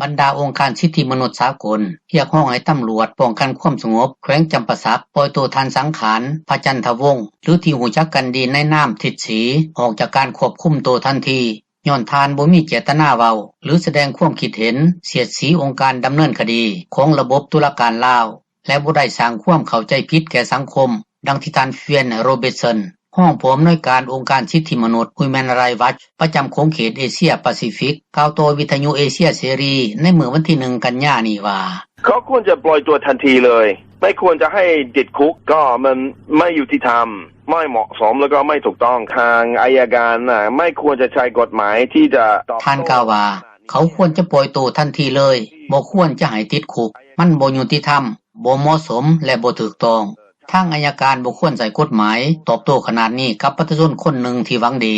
ບັນດາອົງການສິດທິມະນຸດສາກົນ ຮຽກຮ້ອງໃຫ້ຕຳຫຼວດປ້ອງກັນຄວາມສະຫງົບ ແຂວງຈຳປາສັກ ປ່ອຍໂຕທ່ານ ສັງຂານ ພະຈັນທະວົງ ຫຼືທີ່ຮູ້ຈັກກັນດີໃນນາມ ທິດສີ ອອກຈາກການຄວບຄຸມໂຕທັນທີ ຍ້ອນທ່ານບໍ່ມີເຈດຕະນາເວົ້າ ຫຼືສະແດງຄວາມຄິດເຫັນ ສຽດສີອົງການດຳເນີນຄະດີ ຂອງລະບົບຕຸລາການລາວ ແລະບໍ່ໄດ້ສ້າງຄວາມເຂົ້າໃຈຜິດແກ່ສັງຄົມ. ດັ່ງທີ່ທ່ານ Fiona Robertson ຮອງຜູ້ອຳນວຍການອົງການສິດທິມະນຸດ Human Rights Watch ປະຈຳຂົງເຂດເອເຊຍປາຊີຟິກ ກ່າວຕໍ່ວິທຍຸເອເຊຍເສລີໃນມື້ວັນທີໜຶ່ງກັນຍານີ້ວ່າ: ເຂົາຄວນຈະປ່ອຍຕົວທັນທີເລີຍ ໄມ່ຄວນຈະໃຫ້ຕິດຄຸກ ກໍມັນໄມ່ຍຸຕິທຳ ໄມ່ເໝາະສົມ ແລ້ວກໍໄມ່ຖືກຕ້ອງ ທາງອັຍການນະ ໄມ່ຄວນຈະໃຊ້ກົດໝາຍທີ່ຈະຕອບໂຕ້. ທ່ານກ່າວວ່າ ເຂົາຄວນຈະປ່ອຍໂຕທັນທີເລີຍ ບໍ່ຄວນຈະໃຫ້ຕິດຄຸກ ມັນບໍ່ຍຸຕິທຳ ບໍ່ເໝາະສົມ ແລະບໍ່ຖືກຕ້ອງ. ທາງອັຍການບໍ່ຄວນໃຊ້ກົດໝາຍຕອບໂຕ້ຂະໜາດນີ້ກັບປະຊາຊົນຄົນໜຶ່ງທີ່ຫວັງດີ.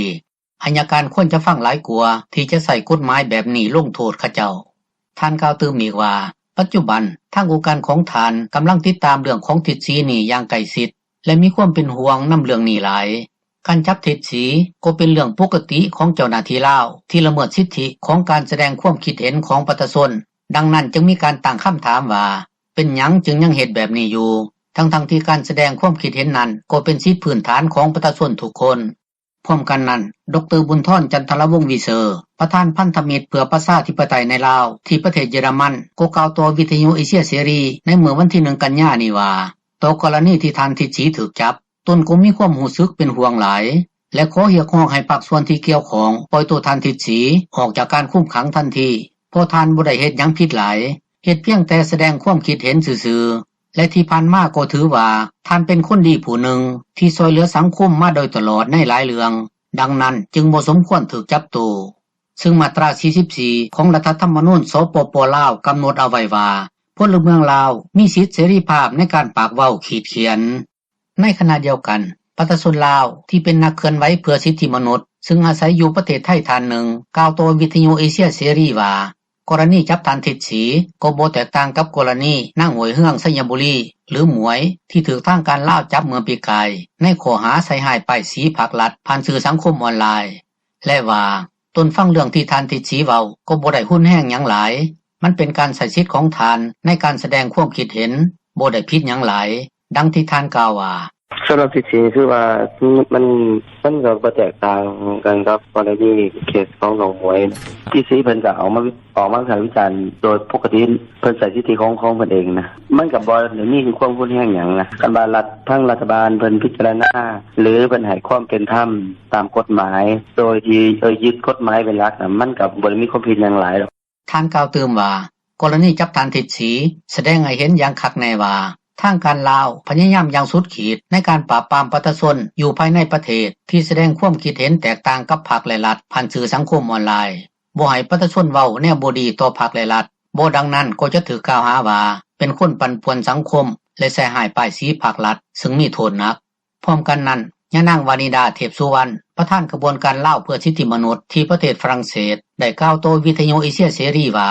ອັຍການຄວນຈະຟັງຫຼາຍກວ່າທີ່ຈະໃຊ້ກົດໝາຍແບບນີ້ລົງໂທດເຂົາເຈົ້າ. ທ່ານກ່າວຕື່ມອີກວ່າ ປັດຈຸບັນທາງອົງການຂອງທ່ານກຳລັງຕິດຕາມເລື່ອງຂອງທິດສີນີ້ຢ່າງໃກ້ຊິດ ແລະມີຄວາມເປັນຫ່ວງນຳເລື່ອງນີ້ຫຼາຍ. ການຈັບທິດສີກໍເປັນເລື່ອງປົກກະຕິຂອງເຈົ້າໜ້າທີ່ລາວທີ່ລະເມີດສິດທິຂອງການສະແດງຄວາມຄິດເຫັນຂອງປະຊາຊົນ. ດັ່ງນັ້ນຈຶ່ງມີການຕັ້ງຄຳຖາມວ່າ ເປັນຫຍັງຈຶ່ງຍັງເຮັດແບບນີ້ຢູ່ ທັງໆທີ່ການສະແດງຄວາມຄິດເຫັນນັ້ນກໍເປັນສິດພື້ນຖານຂອງປະຊາຊົນທຸກຄົນ. ພ້ອມກັນນັ້ນ ດຣ. ບຸນທອນ ຈັນທະລາວົງ-ວີເຊີ ປະທານພັນທະມິດເພື່ອປະຊາທິປະໄຕໃນລາວ ທີ່ປະເທດເຢຍລະມັນ ກໍກ່າວຕໍ່ວິທຍຸເອເຊຍເສລີໃນມື້ວັນທີໜຶ່ງກັນຍານີ້ວ່າ ຕໍ່ກໍລະນີທີ່ທ່ານທິດສີຖືກຈັບ ຕົນກໍມີຄວາມຮູ້ສຶກເປັນຫ່ວງຫຼາຍ ແລະຂໍຮຽກຮ້ອງໃຫ້ພາກສ່ວນທີ່ກ່ຽວຂ້ອງປ່ອຍໂຕທ່ານທິດສີອອກຈາກການຄຸມຂັງທັນທີ ເພາະທ່ານບໍ່ໄດ້ເຮັດຫຍັງຜິດຫຼາຍ ເຮັດພຽງແຕ່ສະແດງຄວາມຄິດເຫັນຊື່ໆ ແລະທີ່ຜ່ານມາກໍຖືວ່າທ່ານເປັນຄົນດີຜູ້ໜຶ່ງທີ່ຊ່ອຍເຫຼືອສັງຄົມມາໂດຍຕະຫຼອດໃນຫຼາຍເລື່ອງ, ດັ່ງນັ້ນຈຶ່ງບໍ່ສົມຄວນຖືກຈັບໂຕ. ຊຶ່ງມາດຕາສີ່ສິບສີ່ຂອງລັດຖະທຳມະນູນ ສປປ ລາວ ກຳນົດເອົາໄວ້ວ່າ ພົນລະເມືອງລາວມີສິດເສລີພາບໃນການປາກເວົ້າ, ຂີດຂຽນ. ໃນຂະນະດຽວກັນ, ປະຊາຊົນລາວທີ່ເປັນນັກເຄື່ອນໄຫວເພື່ອສິດທິມະນຸດ ຊຶ່ງອາໄສຢູ່ປະເທດໄທທ່ານໜຶ່ງ ກ່າວຕໍ່ວິທຍຸເອເຊຍເສລີວ່າ ກໍລະນີຈັບທ່ານທິດສີ ກໍບໍ່ແຕກຕ່າງກັບກໍລະນີນາງ ຫ້ວຍເຮືອງ ໄຊຍະບູລີ ຫຼື ໝວຍ ທີ່ຖືກທາງການລາວຈັບເມື່ອປີກາຍ ໃນຂໍ້ຫາໃສ່ຮ້າຍປ້າຍສີພັກລັດ ຜ່ານສື່ສັງຄົມອອນລາຍ ແລະວ່າ ຕົນຟັງເລື່ອງທີ່ທ່ານທິດສີເວົ້າ ກໍບໍ່ໄດ້ຮຸນແຮງຫຍັງຫຼາຍ, ມັນເປັນການໃຊ້ສິດຂອງທ່ານໃນການສະແດງຄວາມຄິດເຫັນ, ບໍ່ໄດ້ຜິດຫຍັງຫຼາຍ. ດັ່ງທີ່ທ່ານກ່າວວ່າ: ສຳລັບທິດສີນີ້ຖືວ່າ ມັນ ມັນກໍບໍ່ແຕກຕ່າງກັນກັບກໍລະນີເຄສຂອງນ້ອງໝວຍ. ທິດສີເພິ່ນກໍອອກມາ ອອກມາວິພາກວິຈານໂດຍປົກກະຕິ ເພິ່ນໃຊ້ສິດທິຂອງ ຂອງເພິ່ນເອງນະ, ມັນກໍບໍ່ໄດ້ມີຄວາມຮຸນແຮງຫຍັງນະ. ຄັນວ່າລັດ ທາງລັດຖະບານເພິ່ນພິຈາລະນາ ຫຼື ເພິ່ນໃຫ້ຄວາມເປັນທຳຕາມກົດໝາຍ ໂດຍທີ່ ເອີ ຍຶດກົດໝາຍເປັນຫຼັກນະ ມັນກໍບໍ່ໄດ້ມີຄວາມຜິດຫຍັງຫຼາຍດອກ. ທ່ານກ່າວຕື່ມວ່າ ກໍລະນີຈັບທ່ານທິດສີ ສະແດງໃຫ້ເຫັນຢ່າງຄັກແນ່ວ່າ ທາງການລາວພະຍາຍາມຢ່າງສຸດຂີດໃນການປາບປາມປະຊາຊົນຢູ່ພາຍໃນປະເທດທີ່ສະແດງຄວາມຄິດເຫັນແຕກຕ່າງກັບພັກ ແລະ ລັດ ຜ່ານສື່ສັງຄົມອອນລາຍ, ບໍ່ໃຫ້ປະຊາຊົນເວົ້າແນວບໍ່ດີຕໍ່ພັກ ແລະ ລັດ, ບໍ່ດັ່ງນັ້ນກໍຈະຖືກກ່າວຫາວ່າ ເປັນຄົນປັ່ນປ່ວນສັງຄົມ ແລະ ໃສ່ຮ້າຍປ້າຍສີພັກລັດ ຊຶ່ງມີໂທດໜັກ. ພ້ອມກັນນັ້ນ, ຍານາງ ວານິດາ ເທບສຸວັນ ປະທານຂະບວນການລາວເພື່ອສິດທິມະນຸດທີ່ປະເທດຝຣັ່ງເສດ ໄດ້ກ່າວຕໍ່ວິທຍຸເອເຊຍເສລີວ່າ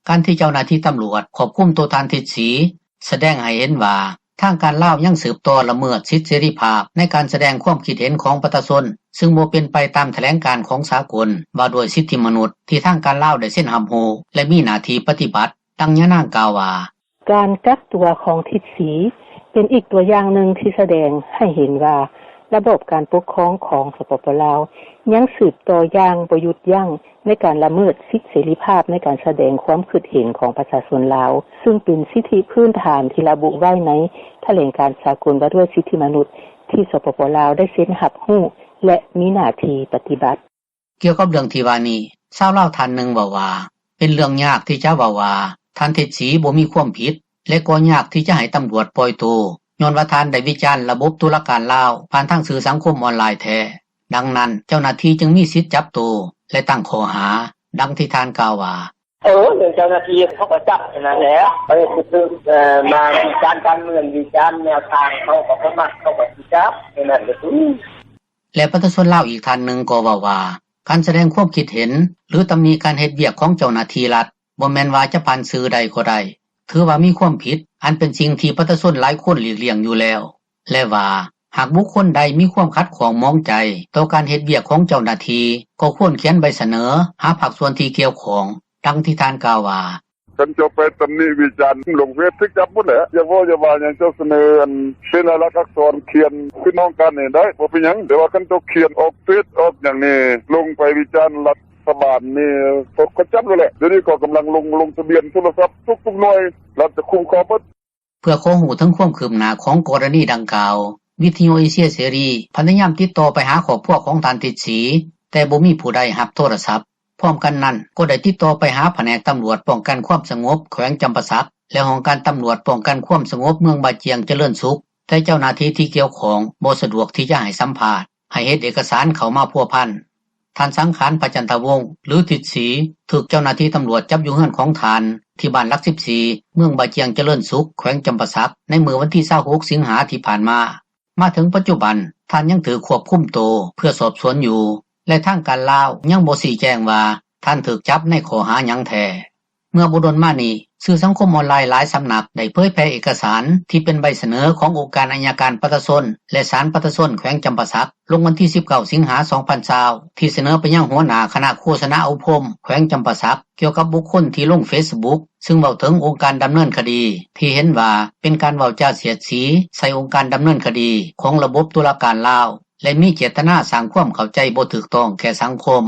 ການທີ່ເຈົ້າໜ້າທີ່ຕຳຫຼວດຄວບຄຸມໂຕທ່ານທິດສີ ສະແດງໃຫ້ເຫັນວ່າ ທາງການລາວຍັງສືບຕໍ່ລະເມີດສິດເສລີພາບໃນການສະແດງຄວາມຄິດເຫັນຂອງປະຊາຊົນ ຊຶ່ງບໍ່ເປັນໄປຕາມຖະແຫຼງການຂອງສາກົນວ່າດ້ວຍສິດທິມະນຸດ ທີ່ທາງການລາວໄດ້ເຊັນຮັບຮູ້ ແລະ ມີໜ້າທີ່ປະຕິບັດ. ດັ່ງຍານາງກ່າວວ່າ: ການກັກຕົວຂອງທິດສີ ເປັນອີກຕົວຢ່າງໜຶ່ງທີ່ສະແດງໃຫ້ເຫັນວ່າ ລະບອບການປົກຄອງຂອງ ສປປ ລາວ ຍັງສືບຕໍ່ຢ່າງບໍ່ຢຸດຢັ້ງ ໃນການລະເມີດສິດເສລີພາບໃນການສະແດງຄວາມຄິດເຫັນຂອງປະຊາຊົນລາວ, ຊຶ່ງເປັນສິດທິພື້ນຖານທີ່ລະບຸໄວ້ໃນຖະແຫຼງການສາກົນວ່າດ້ວຍສິດທິມະນຸດ ທີ່ ສປປ ລາວ ໄດ້ເຊັນຮັບຮູ້ ແລະ ມີໜ້າທີ່ປະຕິບັດ. ກ່ຽວກັບເລື່ອງທີ່ວ່ານີ້, ຊາວລາວທ່ານໜຶ່ງເວົ້າວ່າ ເປັນເລື່ອງຍາກທີ່ຈະເວົ້າວ່າ ທ່ານທິດສີບໍ່ມີຄວາມຜິດ ແລະ ກໍຍາກທີ່ຈະໃຫ້ຕຳຫຼວດປ່ອຍໂຕ ຍ້ອນວ່າທ່ານໄດ້ວິຈານລະບົບຕຸລາການລາວຜ່ານທາງສື່ສັງຄົມອອນລາຍແທ້. ດັ່ງນັ້ນ, ເຈົ້າໜ້າທີ່ຈຶ່ງມີສິດຈັບໂຕ ແລະ ຕັ້ງຂໍ້ຫາ, ດັ່ງທີ່ທ່ານກ່າວວ່າ: ເອີ ເລື່ອງເຈົ້າໜ້າທີ່ເຂົາກໍຈັບນັ້ນແຫຼະ ເຂົາເຮັດຖືກ ເອີ ມາວິຈານການເມືອງ ວິຈານແນວທາງ ເຂົາກໍບໍ່ມັກ ເຂົາກໍຊິຈັບ ແນວນັ້ນກໍຄື. ແລະ ປະຊາຊົນລາວອີກທ່ານໜຶ່ງກໍເວົ້າວ່າ ການສະແດງຄວາມຄິດເຫັນ ຫຼື ຕຳນິການເຮັດວຽກຂອງເຈົ້າໜ້າທີ່ລັດ ບໍ່ແມ່ນວ່າຈະຜ່ານສື່ໃດກໍໄດ້, ຖືວ່າມີຄວາມຜິດ ອັນເປັນສິ່ງທີ່ປະຊາຊົນຫຼາຍຄົນຫຼີກລ່ຽງຢູ່ແລ້ວ ແລະວ່າ ຫາກບຸກຄົນໃດມີຄວາມຂັດຂ້ອງໝອງໃຈຕໍ່ການເຮັດວຽກຂອງເຈົ້າໜ້າທີ່ ກໍຄວນຂຽນໃບສະເໜີຫາພາກສ່ວນທີ່ກ່ຽວຂ້ອງ ດັ່ງທີ່ທ່ານກ່າວວ່າ: “ຄັນເຈົ້າໄປຕຳນິວິຈານລົງເຟສ ຖືກຈັບໝົດແຫຼະ ຢ່າເວົ້າຢ່າວ່າຫຍັງ ເຈົ້າສະເໜີເປັນລາຍລັກອັກສອນ ຂຽນຂຶ້ນຫ້ອງການນີ້ໄດ້ ບໍ່ເປັນຫຍັງ ແຕ່ວ່າຄັນເຈົ້າຂຽນອອກເຟສ ອອກຫຍັງນີ້ ລົງໄປວິຈານລັດຖະບານນີ້ ເຂົາຈັບໂລດແຫຼະ ດຽວນີ້ເຂົາກຳລັງລົງທະບຽນໂທລະສັບ ທຸກໆໜ່ວຍ ລັດຈະຄຸ້ມຄອງໝົດ.” ເພື່ອຂໍຮູ້ເຖິງຄວາມຄືບໜ້າ ຂອງກໍລະນີດັ່ງກ່າວ ວິທຍຸເອເຊຍເສລີ ພະຍາຍາມຕິດຕໍ່ໄປຫາຄອບຄົວຂອງທ່ານ ທິດສີ ແຕ່ບໍ່ມີຜູ້ໃດຮັບໂທລະສັບ. ພ້ອມກັນນັ້ນ ກໍໄດ້ຕິດຕໍ່ໄປຫາພະແນກຕຳຫຼວດປ້ອງກັນຄວາມສະຫງົບ ແຂວງຈຳປາສັກ ແລະຫ້ອງການຕຳຫຼວດປ້ອງກັນຄວາມສະຫງົບ ເມືອງບາຈຽງຈະເລີນສຸກ ແຕ່ເຈົ້າໜ້າທີ່ທີ່ກ່ຽວຂ້ອງ ບໍ່ສະດວກທີ່ຈະໃຫ້ສຳພາດ ໃຫ້ເຮັດເອກະສານເຂົ້າມາພົວພັນ. ທ່ານ ສັງຂານ ພະຈັນທະວົງ ຫຼື ທິດສີ ຖືກເຈົ້າໜ້າທີ່ຕຳຫຼວດຈັບຢູ່ເຮືອນຂອງທ່ານ ທີ່ບ້ານຫຼັກສິບສີ່ ເມືອງບາຈຽງຈະເລີນສຸກ ແຂວງຈຳປາສັກ ໃນມື້ວັນທີ ຊາວຫົກ ສິງຫາ ທີ່ຜ່ານມາ. ມາເຖິງປັດຈຸບັນ ທ່ານຍັງຖືກຄວບຄຸມໂຕ ເພື່ອສອບສວນຢູ່ ແລະທາງການລາວ ຍັງບໍ່ຊີ້ແຈງວ່າ ທ່ານຖືກຈັບໃນຂໍ້ຫາຫຍັງແທ້. ເມື່ອບໍ່ດົນມານີ້ ສື່ສັງຄົມອອນລາຍຫຼາຍສຳນັກ ໄດ້ເຜີຍແຜ່ເອກະສານ ທີ່ເປັນໃບສະເໜີຂອງອົງການໄອຍະການປະຊາຊົນ ແລະສານປະຊາຊົນ ແຂວງຈຳປາສັກ ລົງວັນທີ ສິບເກົ້າ ສິງຫາ ສອງພັນຊາວ ທີ່ສະເໜີໄປຍັງຫົວໜ້າຄະນະໂຄສະນາອົບຮົມ ແຂວງຈຳປາສັກ ກ່ຽວກັບບຸກຄົນທີ່ລົງເຟສບຸກ ຊຶ່ງເວົ້າເຖິງອົງການດຳເນີນຄະດີ ທີ່ເຫັນວ່າເປັນການເວົ້າຈາສຽດສີ ໃສ່ອົງການດຳເນີນຄະດີ ຂອງລະບົບຕຸລາການລາວ ແລະມີເຈດຕະນາສ້າງຄວາມເຂົ້າໃຈບໍ່ຖືກຕ້ອງແກ່ສັງຄົມ.